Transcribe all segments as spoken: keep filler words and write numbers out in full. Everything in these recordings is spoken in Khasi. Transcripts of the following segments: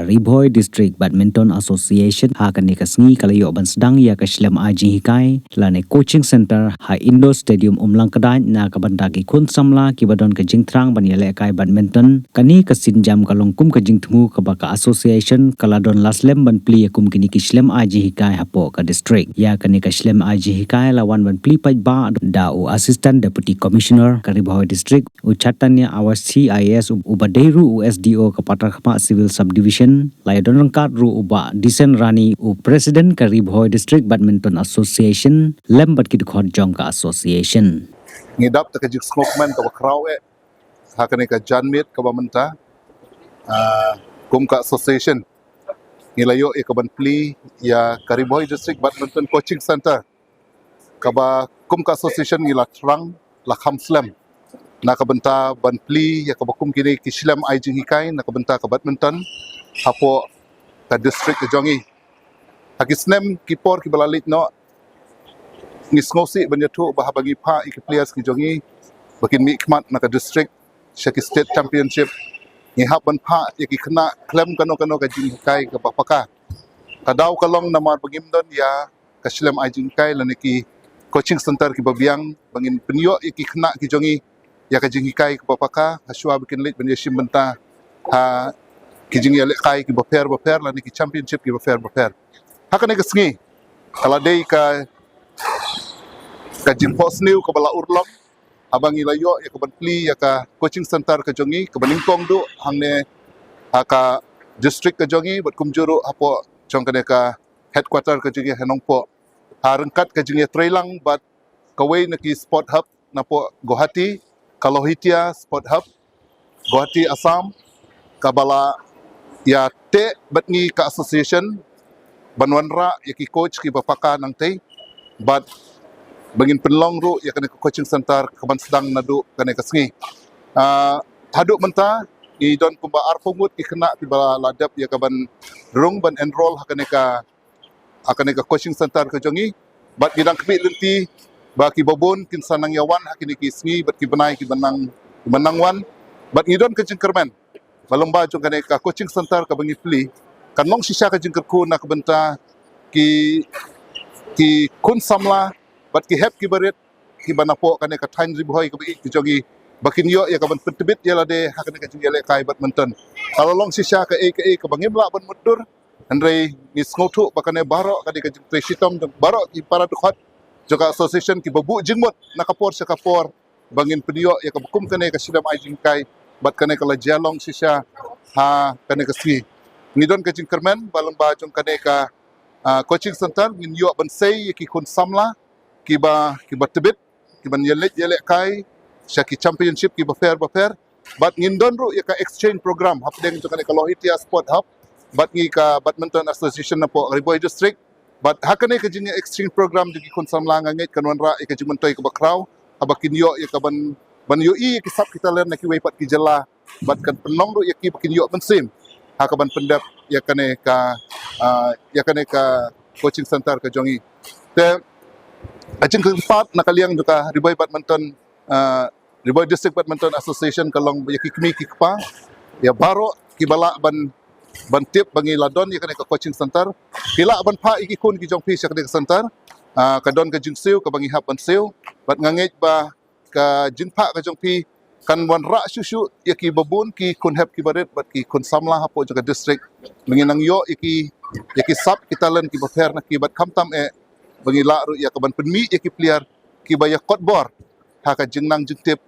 Ri Bhoi District Badminton Association ha kane ka sngi ka la ïoh ban sdang ïa ka shlem ai jinghikai lane coaching center ha Indoor Stadium Umlangkdait na ka bynta ki khun samla kiba don ka jingthrang ban ïalehkai badminton. Kane ka sienjam ka long kum ka jingthmu kaba ka association ka la don la slem ban plie ïa kum kine ki shlem ai jinghikai hapoh ka district. Ïa kane ka shlem ai jinghikai la wan ban plie paidbah da u Assistant Deputy Commissioner ka Ri Bhoi District, u Chaitanya Awasthi I A S, uba dei ruh u S D O ka Patharkhmah Civil Subdivision. La ïadon ryngkat ruh u Bah Disen Rani, u President ka Ri Bhoi District Badminton Association, lem bad ki dkhot jong ka association. Ngi dap da ka jingsngewkmen kaba khraw eh ha kane ka janmiet kaba mynta, ah, kum ka association ngi la ïoh ïa ka ban plie ïa ka Ri Bhoi District Badminton Coaching Center, kaba kum ka association ngi la thrang, la kham slem na ka bynta ban plie ïa kaba kum kine ki shlem ai jinghikai na ka bynta ka badminton hapoh ka district ka jong ngi. Ha ki snem ki por kiba la leit noh, ngi sngewsih ban ïathuh ba haba ngi phah ïa ki players ki jong ngi ba kin mihkhmat na ka district sha ki state championship, ngi hap ban phah ïa ki khynnah khlem kano kano ka jinghikai kaba paka. Ka daw ka long namar ba ngim don ïa ka shlem ai jinghikai lane ki coaching center kiba biang ba ngin pynïoh ïa ki khynnah ki jong ngi ïa ka jinghikai kaba paka, ha shuwa ba kin leit ban ïashim bynta ha ki jingïalehkai kiba pher ba pher lane ki championship kiba pher ba pher. Ha kane ka sngi ka la dei ka, ka jingphohsniew kaba la urlong haba ngi la ïoh ïa ka ban plie ïa ka coaching center ka jong ngi kaba nyngkong duh hangne ha ka district ka jong ngi bad kumjuh ruh hapoh jong kane ka headquarter ka jong ngi ha Nongpoh, ha ryngkat ka jingïatreilang bad kawei na ki sport hub napoh Guwahati, ka Lohitiya Sport Hub, Guwahati, Assam, kaba la ïateh bad ngi ka association ban wanrah ïa ki coach kiba paka nangtei bad ba ngin pynlong ruh ïa kane ka coaching center ka ban sdang naduh kane ka sngi. Ah, haduh mynta ngi don kumba arphew ngut ki khynnah kiba la dep ïa ka ban rung ban enroll ha kane ka, ha kane ka coaching center ka jong ngi. Bad ngi dang khmih lynti ba kiba bun kin sa nang ïa wan ha kine ki sngi bad ki bnai kiba nang, kiba nang wan. Bad ngi don ka jingkyrmen ba lyngba jong kane ka coaching center kaba ngi plie kan long shisha ka jingkyrkhu na ka bynta ki, ki khun samla bad ki hep kiba rit kiba napoh kane ka thaiñ Ri Bhoi kaba ïeit ka jong ngi ba kin ïoh ïa ka ban pyntbit ïa lade ha kane ka jingïalehkai badminton. Ka la long shisha kaei kaei kaba ngim lah ban mutdur, hynrei ngi sngewthuh ba kane baroh ka dei ka jingtrei shitom jong baroh ki para dkhot jong ka association kiba buh jingmut na ka por sha ka por ba ngin pynïoh ïa kaba kum kane ka shlem ai jinghikai bad kane ka la jia long shisha ha kane ka sngi. Ngi don ka jingkyrmen ba lyngba jong kane ka, ah, coaching center ngin ïoh ban sei ïa ki khun samla kiba, kiba tbit, kiban ïaleit ïalehkai sha ki championship kiba pher ba pher. Bad ngin don ruh ïa ka exchange program hapdeng jong kane ka Lohitiya Sport Hub bad ngi ka Badminton Association napoh Ri Bhoi District. Bad ha kane ka jing exchange program jong ki khun samla nga ngeit kan wanrah ïa ka jingmyntoi kaba khraw haba kin ïoh ïa ka ban, ban ïohi ïa ki sap ki talent na kiwei pat ki jylla bad kan pynlong ruh ïa ki ba kin ïoh mynsiem ha ka ban pyndep ïa kane ka, ah, ïa kane ka coaching center ka jong ngi. Te ka jingkyrpad na ka liang jong ka Ri Bhoi Badminton, ah, Ri Bhoi District Badminton Association ka long ïa ki kmie ki kpa, ïa baroh kiba lah ban, ban tip ba ngi la don ïa kane ka coaching center, ki lah ban phah ïa ki khun ki jong phi sha kane ka center. Ah, ka don ka jingsiew kaba ngi hap ban siew bad nga ngeit ba ka jingphah ka jong phi kan wanrah shuh shuh ïa kiba bun ki khun hep kiba rit bad ki khun samla hapoh jong ka district. Ba ngin nang ïoh ïa ki, ïa ki sap ki talent kiba pher na ki bad khamtam eh ba ngi lah ruh ïa ka ban pynmih ïa ki player kiba ïa kot bor ha ka jingnang jingtip,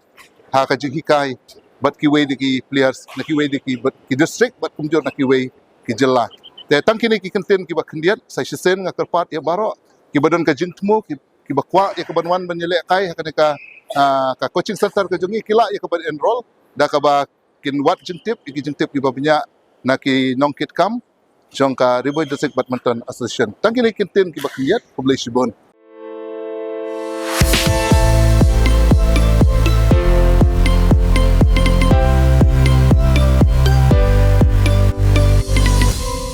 ha ka jinghikai bad kiwei de ki players na kiwei de ki, bad ki district bad kumjuh na kiwei ki jylla. Te tang kine ki kyntien kiba khyndiat, sa shisien nga kyrpad ïa baroh kiba don ka jingthmu ki, kiba kwah ïa ka ban wan ban ïalehkai ha kane ka, ah, ka coaching center ka jong ngi, ki lah ïa ka ban enroll da kaba kin wad jingtip ïa ki jingtip kiba bniah na ki nongkitkam jong ka Ri Bhoi District Badminton Association. Tang kine ki kyntien kiba khyndiat, khublei shibun.